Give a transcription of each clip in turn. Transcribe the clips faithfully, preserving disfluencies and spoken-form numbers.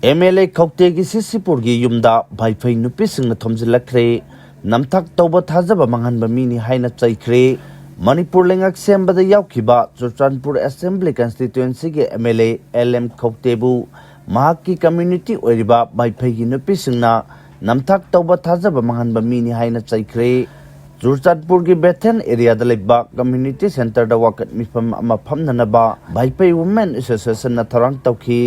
M L ꯑꯦ ꯈꯧꯇꯦꯒꯤ ꯁꯤꯁꯤꯄꯨꯔꯒꯤ ꯌꯨꯝꯗ ꯚꯥꯏꯐꯩ ꯅꯨꯄꯤꯁꯤꯡꯅ ꯊꯣꯝꯖꯤꯜꯂꯛꯈ꯭ꯔꯦ꯫ ꯅꯝꯊꯥꯛ ꯇꯧꯕ ꯊꯥꯖꯕ ꯃꯥꯡꯍꯟꯕ ꯃꯤꯅꯤ ꯍꯥꯏꯅ ꯆꯩꯈ꯭ꯔꯦ꯫ ꯃꯅꯤꯄꯨꯔ ꯂꯩꯉꯥꯛ ꯁꯦꯝꯕꯗ ꯌꯥꯎꯈꯤꯕ ꯆꯨꯔꯆꯥꯟꯄꯨꯔ ꯑꯦꯁꯦꯝꯕ꯭ꯂꯤ ꯀꯟꯁꯇꯤꯇ꯭ꯋꯦꯟꯁꯤꯒꯤ M L A L M ꯈꯧꯇꯦꯕꯨ ꯃꯍꯥꯛꯀꯤ ꯀꯝꯃ꯭ꯌꯨꯅꯤꯇꯤ ꯑꯣꯏꯔꯤꯕ ꯚꯥꯏꯐꯩꯒꯤ ꯅꯨꯄꯤꯁꯤꯡꯅ ꯅꯝꯊꯥꯛ ꯇꯧꯕ ꯊꯥꯖꯕ ꯃꯥꯡꯍꯟꯕ ꯃꯤꯅꯤ ꯍꯥꯏꯅ ꯆꯩꯈ꯭ꯔꯦ꯫ ꯆꯨꯔꯆꯥꯟꯄꯨꯔꯒꯤ ꯕꯦꯊꯦꯟ ꯑꯦꯔꯤꯌꯥꯗ ꯂꯩꯕ ꯀꯝꯃ꯭ꯌꯨꯅꯤꯇꯤ ꯁꯦꯟꯇꯔꯗ ꯋꯥꯀꯠ ꯃꯤꯐꯝ ꯑꯃ ꯐꯝꯅꯅꯕ ꯚꯥꯏꯐꯩ ꯋꯨꯃꯦꯟ ꯑꯦꯁꯣꯁꯤꯌꯦꯁꯟꯅ ꯊꯧꯔꯥꯡ ꯇꯧꯈꯤ꯫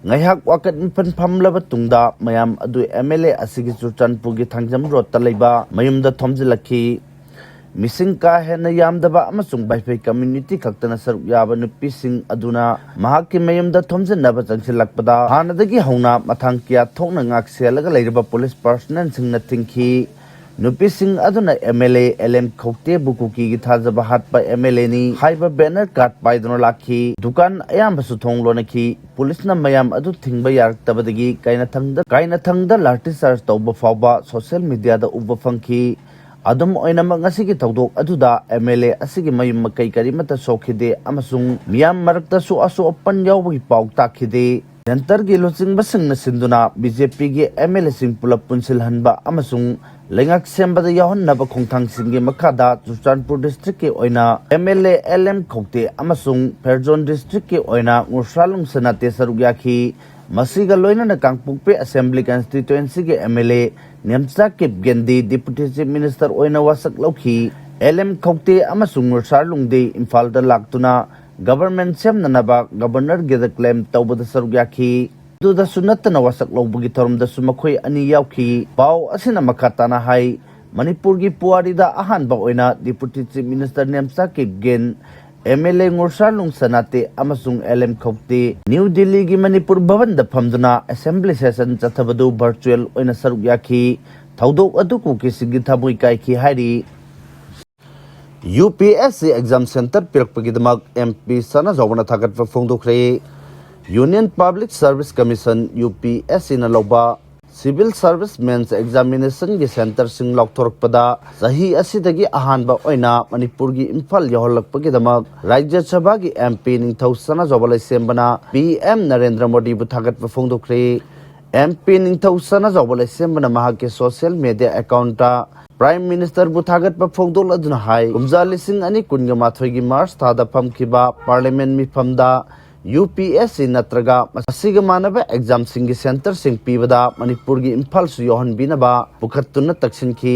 ꯉꯥꯏꯍꯥꯛ ꯋꯥꯀꯠ ꯃꯤꯐꯝ ꯐꯝꯂꯕ ꯇꯨꯡꯗ ꯃꯌꯥꯝ ꯑꯗꯨ ꯑꯦꯝ ꯑꯦꯜ ꯑꯦ ꯑꯁꯤꯒꯤ ꯆꯨꯔꯆꯥꯟꯄꯨꯔꯒꯤ ꯊꯥꯡꯖꯝ ꯔꯣꯗꯇ ꯂꯩꯕ ꯃꯌꯨꯝꯗ ꯊꯣꯝꯖꯤꯜꯂꯛꯈꯤ꯫ ꯃꯤꯁꯤꯡ ꯀꯥ ꯍꯦꯟꯅ ꯌꯥꯝꯗꯕ ꯑꯃꯁꯨꯡ ꯚꯥꯏꯐꯩ ꯀꯝꯃ꯭ꯌꯨꯅꯤꯇꯤ ꯈꯛꯇꯅ ꯁꯔꯨꯛ ꯌꯥꯕ ꯅꯨꯄꯤꯁꯤꯡ ꯑꯗꯨꯅ ꯃꯍꯥꯛꯀꯤ ꯃꯌꯨꯝꯗ ꯊꯣꯝꯖꯤꯟꯅꯕ ꯆꯪꯁꯤꯜꯂꯛꯄꯗ ꯍꯥꯟꯅꯗꯒꯤ ꯍꯧꯅ ꯃꯊꯥꯡ ꯀꯌꯥ ꯊꯣꯛꯅ ꯉꯥꯛ ꯁꯦꯜꯂꯒ ꯂꯩꯔꯕ ꯄꯨꯂꯤꯁ ꯄꯥꯔꯁꯅꯦꯜꯁꯤꯡꯅ ꯊꯤꯡꯈꯤ꯫ ꯅꯨꯄꯤꯁꯤꯡ ꯑꯗꯨꯅ M L A L M ꯈꯧꯇꯦꯕꯨ ꯀꯨꯀꯤꯒꯤ ꯊꯥꯖꯕ ꯍꯥꯠꯄ ꯑꯦꯝ ꯑꯦꯜ ꯑꯦꯅꯤ ꯍꯥꯏꯕ ꯕꯦꯅꯔ ꯀꯥꯔꯗ ꯄꯥꯏꯗꯨꯅ ꯂꯥꯛꯈꯤ꯫ ꯗꯨꯀꯥꯟ ꯑꯌꯥꯝꯕꯁꯨ ꯊꯣꯡ ꯂꯣꯟꯅꯈꯤ꯫ ꯄꯨꯂꯤꯁꯅ ꯃꯌꯥꯝ ꯑꯗꯨ ꯊꯤꯡꯕ ꯌꯥꯔꯛꯇꯕꯗꯒꯤ ꯀꯥꯏꯅꯊꯪꯗ, ꯀꯥꯏꯅꯊꯪꯗ ꯂꯥꯊꯤ ꯆꯥꯔꯖ ꯇꯧꯕ ꯐꯥꯎꯕ ꯁꯣꯁꯤꯌꯦꯜ ꯃꯤꯗꯤꯌꯥꯗ ꯎꯕ ꯐꯪꯈꯤ꯫ ꯑꯗꯨꯝ ꯑꯣꯏꯅꯃꯛ, ꯉꯁꯤꯒꯤ ꯊꯧꯗꯣꯛ ꯑꯗꯨꯗ ꯑꯦꯝ ꯑꯦꯜ ꯑꯦ ꯑꯁꯤꯒꯤ ꯃꯌꯨꯝ ꯃꯀꯩ ꯀꯔꯤꯃꯠꯇ ꯁꯣꯛꯈꯤꯗꯦ ꯑꯃꯁꯨꯡ ꯃꯤꯌꯥꯝ ꯃꯔꯛꯇꯁꯨ ꯑꯁꯣꯛ ꯑꯄꯟ ꯌꯥꯎꯕꯒꯤ ꯄꯥꯎ ꯇꯥꯈꯤꯗꯦ꯫ ꯁꯦꯟꯇꯔꯒꯤ ꯂꯨꯆꯤꯡꯕꯁꯤꯡꯅ ꯁꯤꯟꯗꯨꯅ ꯕꯤ ꯖꯦ ꯄꯤꯒꯤ ꯑꯦꯝ ꯑꯦꯜ ꯑꯦꯁꯤꯡ ꯄꯨꯂꯞ ꯄꯨꯟꯁꯤꯜꯍꯟꯕ ꯑꯃꯁꯨꯡ ꯂꯩꯉꯥꯛ ꯁꯦꯝꯕꯗ ꯌꯥꯎꯍꯟꯅꯕ ꯈꯣꯡꯊꯥꯡꯁꯤꯡꯒꯤ ꯃꯈꯥꯗ ꯆꯨꯔꯆꯥꯟꯄꯨꯔ ꯗꯤꯁꯇ꯭ꯔꯤꯛꯀꯤ ꯑꯣꯏꯅ M L A L M Khaute ꯑꯃꯁꯨꯡ ꯐꯦꯔꯖꯣꯟ ꯗꯤꯁꯇ꯭ꯔꯤꯛꯀꯤ ꯑꯣꯏꯅ ꯉꯨꯔꯁꯥꯂꯨꯡ ꯁꯅꯥꯇꯦ ꯁꯔꯨꯛ ꯌꯥꯈꯤ꯫ ꯃꯁꯤꯒ ꯂꯣꯏꯅꯅ ꯀꯥꯡꯄꯣꯛꯄꯤ ꯑꯦꯁꯦꯝꯕ꯭ꯂꯤ ꯀꯟꯁꯇꯤꯇ꯭ꯋꯦꯟꯁꯤꯒꯤ M L A Nemcha Kipgen deputy chief minister ꯑꯣꯏꯅ ꯋꯥꯁꯛ ꯂꯧꯈꯤ꯫ ꯑꯦꯜ ꯑꯦꯝ ꯈꯧꯇꯦ ꯑꯃꯁꯨꯡ ꯉꯨꯔꯁꯥꯂꯨꯡꯗꯤ ꯏꯝꯐꯥꯜꯗ ꯂꯥꯛꯇꯨꯅ ꯒꯕꯔꯃꯦꯟ ꯁꯦꯝꯅꯅꯕ ꯒꯕꯔꯅꯔꯒꯤꯗ ꯀ꯭ꯂꯦꯝ ꯇꯧꯕꯗ ꯁꯔꯨꯛ ꯌꯥꯈꯤ꯫ ꯑꯗꯨꯗꯁꯨ ꯅꯠꯇꯅ ꯋꯥꯁꯛ ꯂꯧꯕꯒꯤ ꯊꯧꯔꯝꯗꯁꯨ ꯃꯈꯣꯏ ꯑꯅꯤ ꯌꯥꯎꯈꯤ꯫ ꯄꯥꯎ ꯑꯁꯤꯅ ꯃꯈꯥ ꯇꯥꯅ ꯍꯥꯏ, ꯃꯅꯤꯄꯨꯔꯒꯤ ꯄꯨꯋꯥꯔꯤꯗ ꯑꯍꯥꯟꯕ ꯑꯣꯏꯅ deputy chief minister Nemcha Kipgen, M L A Ngursanglung Sanate ꯑꯃꯁꯨꯡ ꯑꯦꯜ ꯑꯦꯝ ꯈꯧꯇꯦ ꯅ꯭ꯌꯨ ꯗꯤꯜꯂꯤꯒꯤ ꯃꯅꯤꯄꯨꯔ ꯚꯕꯟꯗ ꯐꯝꯗꯨꯅ ꯑꯦꯁꯦꯝꯕ꯭ꯂꯤ ꯁꯦꯁꯟ ꯆꯠꯊꯕꯗꯨ ꯚꯔꯆꯨꯑꯦꯜ ꯑꯣꯏꯅ ꯁꯔꯨꯛ ꯌꯥꯈꯤ꯫ ꯊꯧꯗꯣꯛ ꯑꯗꯨ ꯀꯨꯀꯤꯁꯤꯡꯒꯤ ꯊꯃꯣꯏ ꯀꯥꯏꯈꯤ ꯍꯥꯏꯔꯤ꯫ U P S C exam centre ꯄꯤꯔꯛꯄꯒꯤꯗꯃꯛ ꯑꯦꯝ ꯄꯤ ꯁꯅꯥꯖꯥꯎꯕꯅ ꯊꯥꯒꯠꯄ ꯐꯣꯡꯗꯣꯛꯈ꯭ꯔꯦ꯫ Union public service commission, U P S ꯁꯤꯅ ꯂꯧꯕ Civil Service Men's Examinationꯒꯤ centreꯁꯤꯡ ꯂꯥꯎꯊꯣꯔꯛꯄꯗ ꯆꯍꯤ ꯑꯁꯤꯗꯒꯤ ꯑꯍꯥꯟꯕ ꯑꯣꯏꯅ ꯃꯅꯤꯄꯨꯔꯒꯤ ꯏꯝꯐꯥꯜ ꯌꯧꯍꯜꯂꯛꯄꯒꯤꯗꯃꯛ ꯔꯥꯖ꯭ꯌ ꯁꯚꯥꯒꯤ MP ꯅꯤꯡꯊꯧ ꯁꯅꯥꯖꯥꯎꯕ ꯂꯩꯁꯦꯝꯕꯅ PM ꯅꯔꯦꯟꯗ꯭ꯔ ꯃꯣꯗꯤꯕꯨ ꯊꯥꯒꯠꯄ ꯐꯣꯡꯗꯣꯛꯈ꯭ꯔꯦ꯫ MP ꯅꯤꯡꯊꯧ ꯁꯅꯥꯖꯥꯎꯕ ꯂꯩꯁꯦꯝꯕꯅ ꯃꯍꯥꯛꯀꯤ social media accountꯇ Prime Ministerꯕꯨ ꯊꯥꯒꯠꯄ ꯐꯣꯡꯗꯣꯛꯂꯗꯨꯅ ꯍꯥꯏ, ꯀꯨꯝꯖꯥ ꯂꯤꯁꯤꯡ ꯑꯅꯤ ꯀꯨꯟꯒ ꯃꯥꯊꯣꯏꯒꯤ March ꯊꯥꯗ ꯐꯝꯈꯤꯕ Parliament ꯃꯤꯐꯝꯗ UPSC ꯅꯠꯇ꯭ꯔꯒ ꯃꯁꯤꯒ ꯃꯥꯟꯅꯕ examꯁꯤꯡꯒꯤ centreꯁꯤꯡ ꯄꯤꯕꯗ ꯃꯅꯤꯄꯨꯔꯒꯤ ꯏꯝꯐꯥꯜꯁꯨ ꯌꯧꯍꯟꯕꯤꯅꯕ ꯄꯨꯈꯠꯇꯨꯅ ꯇꯛꯁꯤꯟꯈꯤ꯫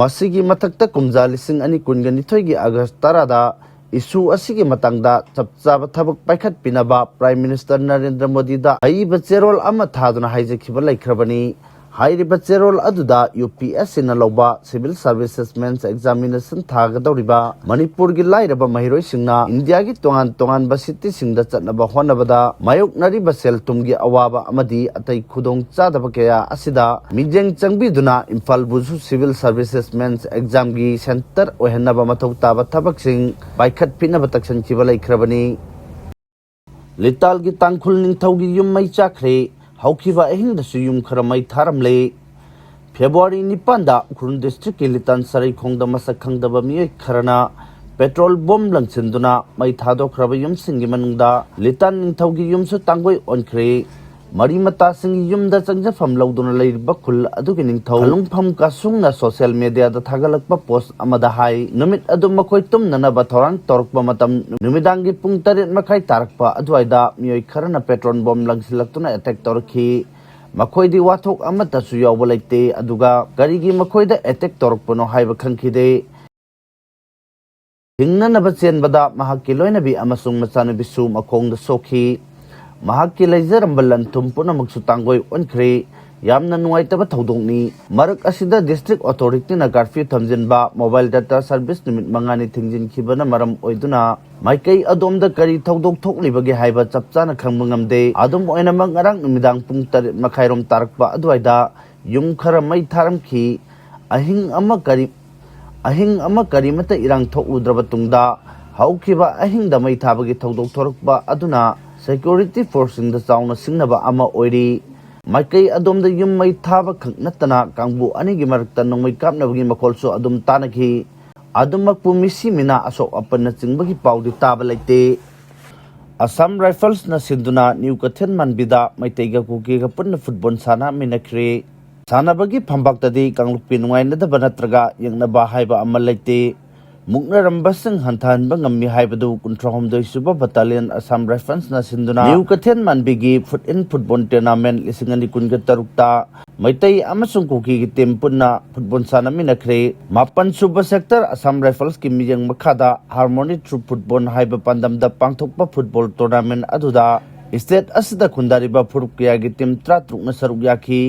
ꯃꯁꯤꯒꯤ ꯃꯊꯛꯇ ꯀꯨꯝꯖꯥ ꯂꯤꯁꯤꯡ ꯑꯅꯤ ꯀꯨꯟꯒ ꯅꯤꯊꯣꯏꯒꯤ August ꯇꯔꯥꯗ issue ꯑꯁꯤꯒꯤ ꯃꯇꯥꯡꯗ ꯆꯞ ꯆꯥꯕ ꯊꯕꯛ ꯄꯥꯏꯈꯠꯄꯤꯅꯕ Prime Minister ꯅꯔꯦꯟꯗ꯭ꯔ ꯃꯣꯗꯤꯗ ꯑꯏꯕ ꯆꯦꯔꯣꯜ ꯑꯃ ꯊꯥꯗꯨꯅ ꯍꯥꯏꯖꯈꯤꯕ ꯂꯩꯈ꯭ꯔꯕꯅꯤ꯫ ꯍꯥꯏꯔꯤꯕ ꯆꯦꯔꯣꯜ ꯑꯗꯨꯗ UPSCꯅ ꯂꯧꯕ Civil Services Men's Examination ꯊꯥꯒꯗꯧꯔꯤꯕ ꯃꯅꯤꯄꯨꯔꯒꯤ ꯂꯥꯏꯔꯕ ꯃꯍꯩꯔꯣꯏꯁꯤꯡꯅ ꯏꯟꯗꯤꯌꯥꯒꯤ ꯇꯣꯉꯥꯟ ꯇꯣꯉꯥꯟꯕ cityꯁꯤꯡꯗ ꯆꯠꯅꯕ ꯍꯣꯠꯅꯕꯗ ꯃꯥꯌꯣꯛꯅꯔꯤꯕ ꯁꯦꯜ ꯊꯨꯝꯒꯤ ꯑꯋꯥꯕ ꯑꯃꯗꯤ ꯑꯇꯩ ꯈꯨꯗꯣꯡ ꯆꯥꯗꯕ ꯀꯌꯥ ꯑꯁꯤꯗ ꯃꯤꯠꯌꯦꯡ ꯆꯪꯕꯤꯗꯨꯅ ꯏꯝꯐꯥꯜꯕꯨꯁꯨ Civil Services Men's Examꯒꯤ centre ꯑꯣꯏꯍꯟꯅꯕ ꯃꯊꯧ ꯇꯥꯕ ꯊꯕꯛꯁꯤꯡ ꯄꯥꯏꯈꯠꯄꯤꯅꯕ ꯇꯛꯁꯤꯟꯈꯤꯕ ꯂꯩꯈ꯭ꯔꯕꯅꯤ꯫ ꯂꯤꯇꯥꯜꯒꯤ ꯇꯥꯡꯈꯨꯜ ꯅꯤꯡꯊꯧꯒꯤ ꯌꯨꯝ ꯃꯩ ꯆꯥꯛꯈ꯭ꯔꯦ꯫ ꯍꯧꯈꯤꯕ ꯑꯍꯤꯡꯗꯁꯨ ꯌꯨꯝ ꯈꯔ ꯃꯩ ꯊꯥꯔꯝꯂꯦ꯫ February ꯅꯤꯄꯥꯟꯗ ꯎꯈ꯭ꯔꯨꯜ districtꯀꯤ ꯂꯤꯇꯥꯟ ꯁꯔꯩꯈꯣꯡꯗ ꯃꯁꯛ ꯈꯪꯗꯕ ꯃꯤꯑꯣꯏ ꯈꯔꯅ petrol bomb ꯂꯪꯁꯤꯟꯗꯨꯅ ꯃꯩ ꯊꯥꯗꯣꯛꯈ꯭ꯔꯕ ꯌꯨꯝꯁꯤꯡꯒꯤ ꯃꯅꯨꯡꯗ ꯂꯤꯇꯥꯟ ꯅꯤꯡꯊꯧꯒꯤ ꯌꯨꯝꯁꯨ ꯇꯥꯡꯒꯣꯏ ꯑꯣꯟꯈ꯭ꯔꯦ꯫ ꯃꯔꯤ ꯃꯇꯥꯁꯤꯡꯒꯤ ꯌꯨꯝꯗ ꯆꯪꯖꯐꯝ ꯂꯧꯗꯨꯅ ꯂꯩꯔꯤꯕ ꯈꯨꯜ ꯑꯗꯨꯒꯤ ꯅꯤꯡꯊꯧ ꯈꯂꯨꯡꯐꯝ ꯀꯥꯁꯨꯡꯅ social mediaꯗ ꯊꯥꯒꯠꯂꯛꯄ post ꯑꯃꯗ ꯍꯥꯏ, ꯅꯨꯃꯤꯠ ꯑꯗꯨ ꯃꯈꯣꯏ ꯇꯨꯝꯅꯅꯕ ꯊꯧꯔꯥꯡ ꯇꯧꯔꯛꯄ ꯃꯇꯝ ꯅꯨꯃꯤꯗꯥꯡꯒꯤ ꯄꯨꯡ ꯇꯔꯦꯠ ꯃꯈꯥꯏ ꯇꯥꯔꯛꯄ ꯑꯗꯨꯋꯥꯏꯗ ꯃꯤꯑꯣꯏ ꯈꯔꯅ petrol bomb ꯂꯪꯁꯤꯜꯂꯛꯇꯨꯅ attack ꯇꯧꯔꯛꯈꯤ꯫ ꯃꯈꯣꯏꯗꯤ ꯋꯥꯊꯣꯛ ꯑꯃꯠꯇꯁꯨ ꯌꯥꯎꯕ ꯂꯩꯇꯦ, ꯑꯗꯨꯒ ꯀꯔꯤꯒꯤ ꯃꯈꯣꯏꯗ attack ꯇꯧꯔꯛꯄꯅꯣ ꯍꯥꯏꯕ ꯈꯪꯈꯤꯗꯦ꯫ ꯍꯤꯡꯅꯅꯕ ꯆꯦꯟꯕꯗ ꯃꯍꯥꯛꯀꯤ ꯂꯣꯏꯅꯕꯤ ꯑꯃꯁꯨꯡ ꯃꯆꯥꯅꯨꯄꯤꯁꯨ ꯃꯈꯣꯡꯗ ꯁꯣꯛꯈꯤ꯫ ꯃꯍꯥꯛꯀꯤ ꯂꯩꯖꯔꯝꯕ ꯂꯟ ꯊꯨꯝ ꯄꯨꯝꯅꯃꯛꯁꯨ ꯇꯥꯡꯒꯣꯏ ꯑꯣꯟꯈ꯭ꯔꯦ꯫ ꯌꯥꯝꯅ ꯅꯨꯡꯉꯥꯏꯇꯕ ꯊꯧꯗꯣꯛꯅꯤ꯫ ꯃꯔꯛ ꯑꯁꯤꯗ district authorityꯅ curfew ꯊꯝꯖꯤꯟꯕ, mobile data service ꯅꯨꯃꯤꯠ ꯃꯉꯥꯅꯤ ꯊꯤꯡꯖꯤꯟꯈꯤꯕꯅ ꯃꯔꯝ ꯑꯣꯏꯗꯨꯅ ꯃꯥꯏꯀꯩ ꯑꯗꯣꯝꯗ ꯀꯔꯤ ꯊꯧꯗꯣꯛ ꯊꯣꯛꯂꯤꯕꯒꯦ ꯍꯥꯏꯕ ꯆꯞ ꯆꯥꯅ ꯈꯪꯕ ꯉꯝꯗꯦ꯫ ꯑꯗꯨꯝ ꯑꯣꯏꯅꯃꯛ, ꯉꯔꯥꯡ ꯅꯨꯃꯤꯗꯥꯡ ꯄꯨꯡ ꯇꯔꯦꯠ ꯃꯈꯥꯏꯔꯣꯝ ꯇꯥꯔꯛꯄ ꯑꯗꯨꯋꯥꯏꯗ ꯌꯨꯝ ꯈꯔ ꯃꯩ ꯊꯥꯔꯝꯈꯤ꯫ ꯑꯍꯤꯡ ꯑꯃ ꯀꯔꯤ, ꯑꯍꯤꯡ ꯑꯃ ꯀꯔꯤꯃꯠꯇ ꯏꯔꯥꯡ ꯊꯣꯛꯂꯨꯗ꯭ꯔꯕ ꯇꯨꯡꯗ, ꯍꯧꯈꯤꯕ ꯑꯍꯤꯡꯗ ꯃꯩ ꯊꯥꯕꯒꯤ ꯊꯧꯗꯣꯛ ꯊꯣꯔꯛꯄ ꯑꯗꯨꯅ security forceꯁꯤꯡꯗ ꯆꯥꯎꯅ ꯁꯤꯡꯅꯕ ꯑꯃ ꯑꯣꯏꯔꯤ꯫ ꯃꯥꯏꯀꯩ ꯑꯗꯣꯝꯗ ꯌꯨꯝ ꯃꯩ ꯊꯥꯕ ꯈꯛ ꯅꯠꯇꯅ ꯀꯥꯡꯕꯨ ꯑꯅꯤꯒꯤ ꯃꯔꯛꯇ ꯅꯣꯡꯃꯩ ꯀꯥꯞꯅꯕꯒꯤ ꯃꯈꯣꯜꯁꯨ ꯑꯗꯨꯝ ꯇꯥꯅꯈꯤ꯫ ꯑꯗꯨꯃꯛꯄꯨ ꯃꯤꯁꯤ ꯃꯤꯅꯥ ꯑꯁꯣꯛ ꯑꯄꯟꯅꯆꯤꯡꯕꯒꯤ ꯄꯥꯎꯗꯤ ꯇꯥꯕ ꯂꯩꯇꯦ꯫ ꯑꯁꯥꯝ ꯔꯥꯏꯐꯜꯁꯅ ꯁꯤꯟꯗꯨꯅ ꯅ꯭ꯌꯨ ꯀꯩꯊꯦꯜ ꯃꯥꯟꯕꯤꯗ ꯃꯩꯇꯩꯒ ꯀꯨꯀꯤꯒ ꯄꯨꯟꯅ ꯐꯨꯠꯕꯣꯜ ꯁꯥꯟꯅꯃꯤꯟꯅꯈ꯭ꯔꯦ꯫ ꯁꯥꯟꯅꯕꯒꯤ ꯐꯝꯄꯥꯛꯇꯗꯤ ꯀꯥꯡꯂꯨꯞꯀꯤ ꯅꯨꯡꯉꯥꯏꯅꯗꯕ ꯅꯠꯇ꯭ꯔꯒ ꯌꯦꯛꯅꯕ ꯍꯥꯏꯕ ꯑꯃ ꯂꯩꯇꯦ꯫ ꯃꯨꯛꯅꯔꯝꯕꯁꯤꯡ ꯍꯟꯊꯍꯟꯕ ꯉꯝꯃꯤ ꯍꯥꯏꯕꯗꯨ ꯀꯨꯟꯊ꯭ꯔꯥ ꯍꯨꯝꯗꯣꯏ ꯁꯨꯕ ꯕꯠꯇꯥꯂꯤꯌꯟ ꯑꯁꯥꯝ ꯔꯥꯏꯐꯜꯁꯅ ꯁꯤꯟꯗꯨꯅ ꯅ꯭ꯌꯨ ꯀꯩꯊꯦꯜ ꯃꯥꯟꯕꯤꯒꯤ ꯐꯨꯠ ꯏꯟ ꯐꯨꯠꯕꯣꯜ ꯇꯣꯔꯅꯥꯃꯦꯟ ꯂꯤꯁꯤꯡ ꯑꯅꯤ ꯀꯨꯟꯒ ꯇꯔꯨꯛꯇ ꯃꯩꯇꯩ ꯑꯃꯁꯨꯡ ꯀꯨꯀꯤꯒꯤ ꯇꯤꯝ ꯄꯨꯟꯅ ꯐꯨꯠꯕꯣꯜ ꯁꯥꯟꯅꯃꯤꯟꯅꯈ꯭ꯔꯦ꯫ ꯃꯥꯄꯟ ꯁꯨꯕ ꯁꯦꯛꯇꯔ ꯑꯁꯥꯝ ꯔꯥꯏꯐꯜꯁꯀꯤ ꯃꯤꯠꯌꯦꯡ ꯃꯈꯥꯗ ꯍꯥꯔꯃꯣꯅꯤ ꯊ꯭ꯔꯨ ꯐꯨꯠꯕꯣꯜ ꯍꯥꯏꯕ ꯄꯥꯟꯗꯝꯗ ꯄꯥꯡꯊꯣꯛꯄ ꯐꯨꯠꯕꯣꯜ ꯇꯣꯔꯅꯥꯃꯦꯟ ꯑꯗꯨꯗ ꯁ꯭ꯇꯦꯠ ꯑꯁꯤꯗ ꯈꯨꯟꯗꯥꯔꯤꯕ ꯐꯨꯔꯨꯞ ꯀꯌꯥꯒꯤ ꯇꯤꯝ ꯇꯔꯥꯇꯔꯨꯛꯅ ꯁꯔꯨꯛ ꯌꯥꯈꯤ꯫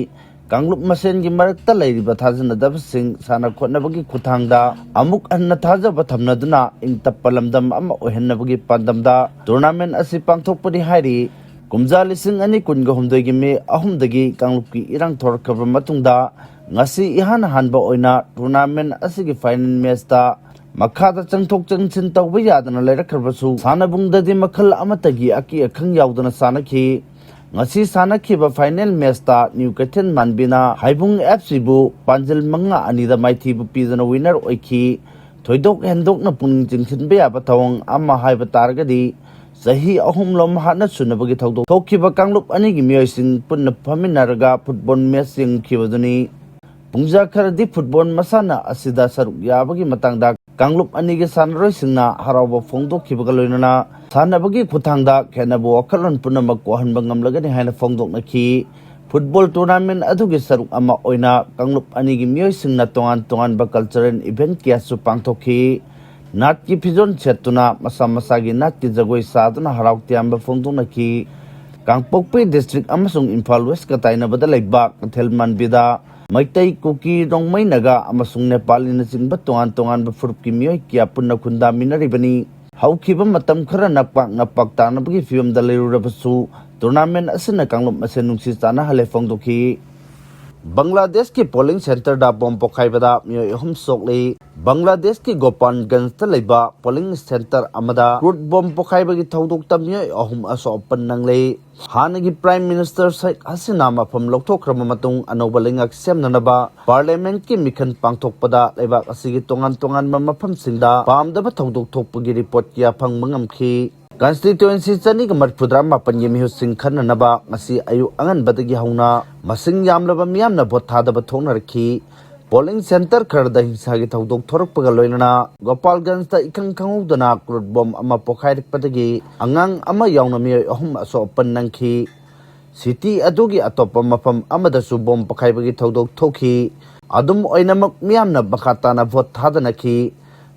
ꯀꯥꯡꯂꯨꯞ ꯃꯁꯦꯟꯒꯤ ꯃꯔꯛꯇ ꯂꯩꯔꯤꯕ ꯊꯥꯖꯅꯗꯕꯁꯤꯡ ꯁꯥꯟꯅ ꯈꯣꯠꯅꯕꯒꯤ ꯈꯨꯠꯊꯥꯡꯗ ꯑꯃꯨꯛ ꯍꯟꯅ ꯊꯥꯖꯕ ꯊꯝꯅꯗꯨꯅ ꯏꯪ ꯇꯞꯄ ꯂꯝꯗꯝ ꯑꯃ ꯑꯣꯏꯍꯟꯅꯕꯒꯤ ꯄꯥꯟꯗꯝꯗ ꯇꯣꯔꯅꯥꯃꯦꯟ ꯑꯁꯤ ꯄꯥꯡꯊꯣꯛꯄꯅꯤ ꯍꯥꯏꯔꯤ꯫ ꯀꯨꯝꯖꯥ ꯂꯤꯁꯤꯡ ꯑꯅꯤ ꯀꯨꯟꯒ ꯍꯨꯝꯗꯣꯏꯒꯤ ꯃꯦ ꯑꯍꯨꯝꯗꯒꯤ ꯀꯥꯡꯂꯨꯞꯀꯤ ꯏꯔꯥꯡ ꯊꯣꯔꯛꯈ꯭ꯔꯕ ꯃꯇꯨꯡꯗ ꯉꯁꯤ ꯏꯍꯥꯟ ꯍꯥꯟꯕ ꯑꯣꯏꯅ ꯇꯣꯔꯅꯥꯃꯦꯟ ꯑꯁꯤꯒꯤ ꯐꯥꯏꯅꯦꯜ ꯃꯦꯆꯇ ꯃꯈꯥꯗ ꯆꯪꯊꯣꯛ ꯆꯪꯁꯤꯟ ꯇꯧꯕ ꯌꯥꯗꯅ ꯂꯩꯔꯛꯈ꯭ꯔꯕꯁꯨ ꯁꯥꯟꯅꯕꯨꯡꯗꯗꯤ ꯃꯈꯜ ꯑꯃꯠꯇꯒꯤ ꯑꯀꯤ ꯑꯈꯪ ꯌꯥꯎꯗꯅ ꯁꯥꯟꯅꯈꯤ꯫ ꯉꯁꯤ ꯁꯥꯟꯅꯈꯤꯕ ꯐꯥꯏꯅꯦꯜ ꯃꯦꯆꯇ ꯅ꯭ꯌꯨ ꯀꯩꯊꯦꯜ ꯃꯥꯟꯕꯤꯅ ꯍꯥꯏꯕꯨꯡ ꯑꯦꯐ ꯁꯤꯕꯨ ꯄꯥꯟꯖꯤꯜ ꯃꯉꯥ ꯑꯅꯤꯗ ꯃꯥꯏꯊꯤꯕ ꯄꯤꯗꯨꯅ ꯋꯤꯟꯅꯔ ꯑꯣꯏꯈꯤ꯫ ꯊꯣꯏꯗꯣꯛ ꯍꯦꯟꯗꯣꯛꯅ ꯄꯨꯛꯅꯤꯡ ꯆꯤꯡꯁꯤꯟꯕ ꯌꯥꯕ ꯊꯧꯑꯣꯡ ꯑꯃ ꯍꯥꯏꯕ ꯇꯥꯔꯒꯗꯤ ꯆꯍꯤ ꯑꯍꯨꯝꯂꯣꯝ ꯍꯥꯠꯅ ꯁꯨꯅꯕꯒꯤ ꯊꯧꯗꯣꯛ ꯊꯣꯛꯈꯤꯕ ꯀꯥꯡꯂꯨꯞ ꯑꯅꯤꯒꯤ ꯃꯤꯑꯣꯏꯁꯤꯡ ꯄꯨꯟꯅ ꯐꯝꯃꯤꯟꯅꯔꯒ ꯐꯨꯠꯕꯣꯜ ꯃꯦꯆ ꯌꯦꯡꯈꯤꯕꯗꯨꯅꯤ꯫ ꯄꯨꯡꯖꯥ ꯈꯔꯗꯤ ꯐꯨꯠꯕꯣꯜ ꯃꯁꯥꯟꯅ ꯑꯁꯤꯗ ꯁꯔꯨꯛ ꯌꯥꯕꯒꯤ ꯃꯇꯥꯡꯗ ꯀꯥꯡꯂꯨꯞ ꯑꯅꯤꯒꯤ ꯁꯥꯟꯅꯔꯣꯏꯁꯤꯡꯅ ꯍꯔꯥꯎꯕ ꯐꯣꯡꯗꯣꯛꯈꯤꯕꯒ ꯂꯣꯏꯅꯅ ꯁꯥꯟꯅꯕꯒꯤ ꯈꯨꯠꯊꯥꯡꯗ ꯈꯦꯠꯅꯕ ꯋꯥꯈꯜꯂꯣꯟ ꯄꯨꯝꯅꯃꯛ ꯀꯣꯛꯍꯟꯕ ꯉꯝꯂꯒꯅꯤ ꯍꯥꯏꯅ ꯐꯣꯡꯗꯣꯛꯅꯈꯤ꯫ ꯐꯨꯠꯕꯣꯜ ꯇꯣꯔꯅꯥꯃꯦꯟ ꯑꯗꯨꯒꯤ ꯁꯔꯨꯛ ꯑꯃ ꯑꯣꯏꯅ ꯀꯥꯡꯂꯨꯞ ꯑꯅꯤꯒꯤ ꯃꯤꯑꯣꯏꯁꯤꯡꯅ ꯇꯣꯉꯥꯟ ꯇꯣꯉꯥꯟꯕ ꯀꯜꯆꯔꯦꯜ ꯏꯚꯦꯟꯠ ꯀꯌꯥꯁꯨ ꯄꯥꯡꯊꯣꯛꯈꯤ꯫ ꯅꯥꯠꯀꯤ ꯐꯤꯖꯣꯜ ꯁꯦꯠꯇꯨꯅ ꯃꯁꯥ ꯃꯁꯥꯒꯤ ꯅꯥꯠꯀꯤ ꯖꯒꯣꯏ ꯁꯥꯗꯨꯅ ꯍꯔꯥꯎ ꯇꯌꯥꯝꯕ ꯐꯣꯡꯗꯣꯛꯅꯈꯤ꯫ ꯀꯥꯡꯄꯣꯛꯄꯤ ꯗꯤꯁꯇ꯭ꯔꯤꯛ ꯑꯃꯁꯨꯡ ꯏꯝꯐꯥꯜ ꯋꯦꯁꯀ ꯇꯥꯏꯅꯕꯗ ꯂꯩꯕ ꯀꯩꯊꯦꯜ ꯃꯥꯟꯕꯤꯗ ꯃꯩꯇꯩ, ꯀꯨꯀꯤ, ꯔꯣꯡꯃꯩ, ꯅꯥꯒꯥ ꯑꯃꯁꯨꯡ ꯅꯦꯄꯥꯂꯤꯅꯆꯤꯡꯕ ꯇꯣꯉꯥꯟ ꯇꯣꯉꯥꯟꯕ ꯐꯨꯔꯨꯞꯀꯤ ꯃꯤꯑꯣꯏ ꯀꯌꯥ ꯄꯨꯟꯅ ꯈꯨꯟꯗꯥꯃꯤꯟꯅꯔꯤꯕꯅꯤ꯫ ꯍꯧꯈꯤꯕ ꯃꯇꯝ ꯈꯔꯅ ꯄꯥꯛꯅ ꯄꯥꯛ ꯇꯥꯅꯕꯒꯤ ꯐꯤꯕꯝꯗ ꯂꯩꯔꯨꯔꯕꯁꯨ, ꯇꯣꯔꯅꯥꯃꯦꯟ ꯑꯁꯤꯅ ꯀꯥꯡꯂꯨꯞ ꯃꯁꯦꯟ ꯅꯨꯡꯁꯤ ꯆꯥꯟꯅꯍꯜꯂꯦ ꯐꯣꯡꯗꯣꯛꯈꯤ꯫ ꯕꯪꯒ꯭ꯂꯥꯗꯦꯁꯀꯤ ꯄꯣꯂꯤꯡ ꯁꯦꯟꯇꯔꯗ ꯕꯣꯝ ꯄꯣꯈꯥꯏꯕꯗ ꯃꯤꯑꯣꯏ ꯑꯍꯨꯝ ꯁꯣꯛꯂꯤ꯫ ꯕꯪꯒ꯭ꯂꯥꯗꯦꯁꯀꯤ ꯒꯣꯄꯥꯜꯒꯟꯖꯇ ꯂꯩꯕ ꯄꯣꯂꯤꯡ ꯁꯦꯟꯇꯔ ꯑꯃꯗ ꯀ꯭ꯔꯨꯗ ꯕꯣꯝ ꯄꯣꯈꯥꯏꯕꯒꯤ ꯊꯧꯗꯣꯛꯇ ꯃꯤꯑꯣꯏ ꯑꯍꯨꯝ ꯑꯁꯣꯛ ꯑꯄꯟ ꯅꯪꯂꯦ꯫ ꯍꯥꯟꯅꯒꯤ ꯄ꯭ꯔꯥꯏꯝ ꯃꯤꯅꯤꯁꯇꯔ ꯁꯦꯈ ꯍꯁꯤꯅꯥ ꯃꯐꯝ ꯂꯧꯊꯣꯛꯈ꯭ꯔꯕ ꯃꯇꯨꯡ ꯑꯅꯧꯕ ꯂꯩꯉꯥꯛ ꯁꯦꯝꯅꯅꯕ ꯄꯥꯔꯂꯤꯌꯥꯃꯦꯟꯠꯀꯤ ꯃꯤꯈꯜ ꯄꯥꯡꯊꯣꯛꯄꯗ ꯂꯩꯕꯥꯛ ꯑꯁꯤꯒꯤ ꯇꯣꯉꯥꯟ ꯇꯣꯉꯥꯟꯕ ꯃꯐꯝꯁꯤꯡꯗ ꯄꯥꯝꯗꯕ ꯊꯧꯗꯣꯛ ꯊꯣꯛꯄꯒꯤ ꯔꯤꯄꯣꯔꯠ ꯀꯌꯥ ꯐꯪꯕ ꯉꯝꯈꯤ꯫ ꯀꯟꯁꯇꯤꯇ꯭ꯋꯦꯟꯁꯤ ꯆꯅꯤꯒ ꯃꯔꯤꯐꯨꯇꯔꯥ ꯃꯥꯄꯟꯒꯤ ꯃꯤꯍꯨꯠꯁꯤꯡ ꯈꯟꯅꯅꯕ ꯉꯁꯤ ꯑꯌꯨꯛ ꯑꯉꯟꯕꯗꯒꯤ ꯍꯧꯅ ꯃꯁꯤꯡ ꯌꯥꯝꯂꯕ ꯃꯤꯌꯥꯝꯅ ꯚꯣꯠ ꯊꯥꯗꯕ ꯊꯣꯛꯅꯔꯛꯈꯤ꯫ ꯄꯣꯂꯤꯡ ꯁꯦꯟꯇꯔ ꯈꯔꯗ ꯍꯤꯡꯁꯥꯒꯤ ꯊꯧꯗꯣꯛ ꯊꯣꯔꯛꯄꯒ ꯂꯣꯏꯅꯅ ꯒꯣꯄꯥꯜꯒꯟꯖꯇ ꯏꯈꯪ ꯈꯪꯍꯧꯗꯅ ꯀ꯭ꯔꯨꯗ ꯕꯣꯝ ꯑꯃ ꯄꯣꯈꯥꯏꯔꯛꯄꯗꯒꯤ ꯑꯉꯥꯡ ꯑꯃ ꯌꯥꯎꯅ ꯃꯤꯑꯣꯏ ꯑꯍꯨꯝ ꯑꯁꯣꯛ ꯑꯄꯟ ꯅꯪꯈꯤ꯫ ꯁꯤꯇꯤ ꯑꯗꯨꯒꯤ ꯑꯇꯣꯞꯄ ꯃꯐꯝ ꯑꯃꯗꯁꯨ ꯕꯣꯝ ꯄꯣꯈꯥꯏꯕꯒꯤ ꯊꯧꯗꯣꯛ ꯊꯣꯛꯈꯤ꯫ ꯑꯗꯨꯝ ꯑꯣꯏꯅꯃꯛ, ꯃꯤꯌꯥꯝꯅ ꯃꯈꯥ ꯇꯥꯅ ꯚꯣꯠ ꯊꯥꯗꯅꯈꯤ꯫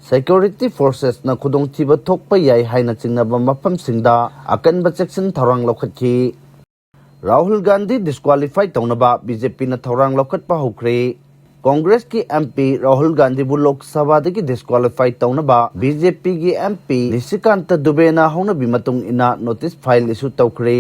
ꯁꯦꯀ꯭ꯌꯨꯔꯤꯇꯤ ꯐꯣꯔꯁꯦꯁꯅ ꯈꯨꯗꯣꯡꯊꯤꯕ ꯊꯣꯛꯄ ꯌꯥꯏ ꯍꯥꯏꯅ ꯆꯤꯡꯅꯕ ꯃꯐꯝꯁꯤꯡꯗ ꯑꯀꯟꯕ ꯆꯦꯛꯁꯤꯟ ꯊꯧꯔꯥꯡ ꯂꯧꯈꯠꯈꯤ꯫ ꯔꯥꯍꯨꯜ ꯒꯥꯟꯙꯤ ꯗꯤꯁꯀ꯭ꯋꯥꯂꯤꯐꯥꯏ ꯇꯧꯅꯕ ꯕꯤ ꯖꯦ ꯄꯤꯅ ꯊꯧꯔꯥꯡ ꯂꯧꯈꯠꯄ ꯍꯧꯈ꯭ꯔꯦ꯫ ꯀꯣꯡꯒ꯭ꯔꯦꯁꯀꯤ ꯑꯦꯝ ꯄꯤ ꯔꯥꯍꯨꯜ ꯒꯥꯟꯙꯤꯕꯨ ꯂꯣꯛ ꯁꯚꯥꯗꯒꯤ ꯗꯤꯁꯀ꯭ꯋꯥꯂꯤꯐꯥꯏ ꯇꯧꯅꯕ ꯕꯤ ꯖꯦ ꯄꯤꯒꯤ ꯑꯦꯝ ꯄꯤ ꯅꯤꯁꯤꯀꯥꯟꯇ ꯗꯨꯕꯦꯅ ꯍꯧꯅꯕꯤ ꯃꯇꯨꯡ ꯏꯟꯅ ꯅꯣꯇꯤꯁ ꯐꯥꯏꯜ ꯏꯁꯨ ꯇꯧꯈ꯭ꯔꯦ꯫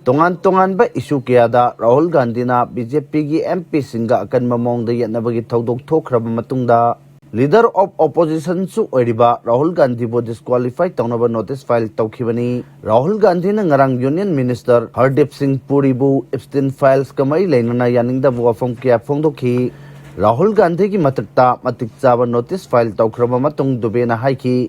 ꯇꯣꯉꯥꯟ ꯇꯣꯉꯥꯟꯕ ꯏꯁꯨ ꯀꯌꯥꯗ ꯔꯥꯍꯨꯜ ꯒꯥꯟꯙꯤꯅ ꯕꯤ ꯖꯦ ꯄꯤꯒꯤ ꯑꯦꯝ ꯄꯤꯁꯤꯡꯒ ꯑꯀꯟꯕ ꯃꯑꯣꯡꯗ ꯌꯦꯠꯅꯕꯒꯤ ꯊꯧꯗꯣꯛ ꯊꯣꯛꯈ꯭ꯔꯕ ꯃꯇꯨꯡꯗ, ꯂꯤꯗꯔ ꯑꯣꯐ ꯑꯣꯄꯣꯖꯤꯁꯟꯁꯨ ꯑꯣꯏꯔꯤꯕ ꯔꯥꯍꯨꯜ ꯒꯥꯟꯙꯤꯕꯨ ꯗꯤꯁꯀ꯭ꯋꯥꯂꯤꯐꯥꯏ ꯇꯧꯅꯕ ꯅꯣꯇꯤꯁ ꯐꯥꯏꯜ ꯇꯧꯈꯤꯕꯅꯤ꯫ ꯔꯥꯍꯨꯜ ꯒꯥꯟꯙꯤꯅ ꯉꯔꯥꯡ ꯌꯨꯅꯤꯌꯟ ꯃꯤꯅꯤꯁꯇꯔ ꯍꯔꯗꯤꯞ ꯁꯤꯡ ꯄꯨꯔꯤꯕꯨ ꯏꯞꯁꯇꯤꯟ ꯐꯥꯏꯜꯁꯀ ꯃꯔꯤ ꯂꯩꯅꯅ ꯌꯥꯅꯤꯡꯗꯕ ꯋꯥꯐꯝ ꯀꯌꯥ ꯐꯣꯡꯗꯣꯛꯈꯤ꯫ ꯔꯥꯍꯨꯜ ꯒꯥꯟꯙꯤꯒꯤ ꯃꯊꯛꯇ ꯃꯇꯤꯛ ꯆꯥꯕ ꯅꯣꯇꯤꯁ ꯐꯥꯏꯜ ꯇꯧꯈ꯭ꯔꯕ ꯃꯇꯨꯡ ꯗꯨꯕꯦꯅ ꯍꯥꯏꯈꯤ,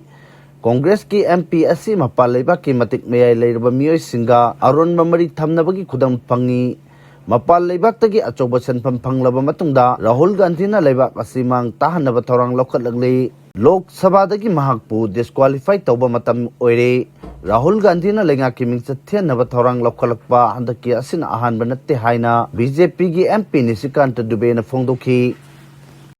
ꯀꯣꯡꯒ꯭ꯔꯦꯁꯀꯤ ꯑꯦꯝ ꯄꯤ ꯑꯁꯤ ꯃꯄꯥꯟ ꯂꯩꯕꯥꯛꯀꯤ ꯃꯇꯤꯛ ꯃꯌꯥꯏ ꯂꯩꯔꯕ ꯃꯤꯑꯣꯏꯁꯤꯡꯒ ꯑꯔꯣꯟꯕ ꯃꯔꯤ ꯊꯝꯅꯕꯒꯤ ꯈꯨꯗꯝ ꯐꯪꯏ꯫ ꯃꯄꯥꯟ ꯂꯩꯕꯥꯛꯇꯒꯤ ꯑꯆꯧꯕ ꯁꯦꯟꯐꯝ ꯐꯪꯂꯕ ꯃꯇꯨꯡꯗ ꯔꯥꯍꯨꯜ ꯒꯥꯟꯙꯤꯅ ꯂꯩꯕꯥꯛ ꯑꯁꯤ ꯃꯥꯡ ꯇꯥꯍꯟꯅꯕ ꯊꯧꯔꯥꯡ ꯂꯧꯈꯠꯂꯛꯂꯤ꯫ ꯂꯣꯛ ꯁꯚꯥꯗꯒꯤ ꯃꯍꯥꯛꯄꯨ ꯗꯤꯁꯀ꯭ꯋꯥꯂꯤꯐꯥꯏ ꯇꯧꯕ ꯃꯇꯝ ꯑꯣꯏꯔꯦ꯫ ꯔꯥꯍꯨꯜ ꯒꯥꯟꯙꯤꯅ ꯂꯩꯉꯥꯛꯀꯤ ꯃꯤꯡꯆꯠ ꯊꯤꯍꯟꯅꯕ ꯊꯧꯔꯥꯡ ꯂꯧꯈꯠꯂꯛꯄ ꯍꯟꯗꯛꯀꯤ ꯑꯁꯤꯅ ꯑꯍꯥꯟꯕ ꯅꯠꯇꯦ ꯍꯥꯏꯅ ꯕꯤ ꯖꯦ ꯄꯤꯒꯤ ꯑꯦꯝ ꯄꯤ ꯅꯤꯁꯤꯀꯥꯟꯇ ꯗꯨꯕꯦꯅ ꯐꯣꯡꯗꯣꯛꯈꯤ꯫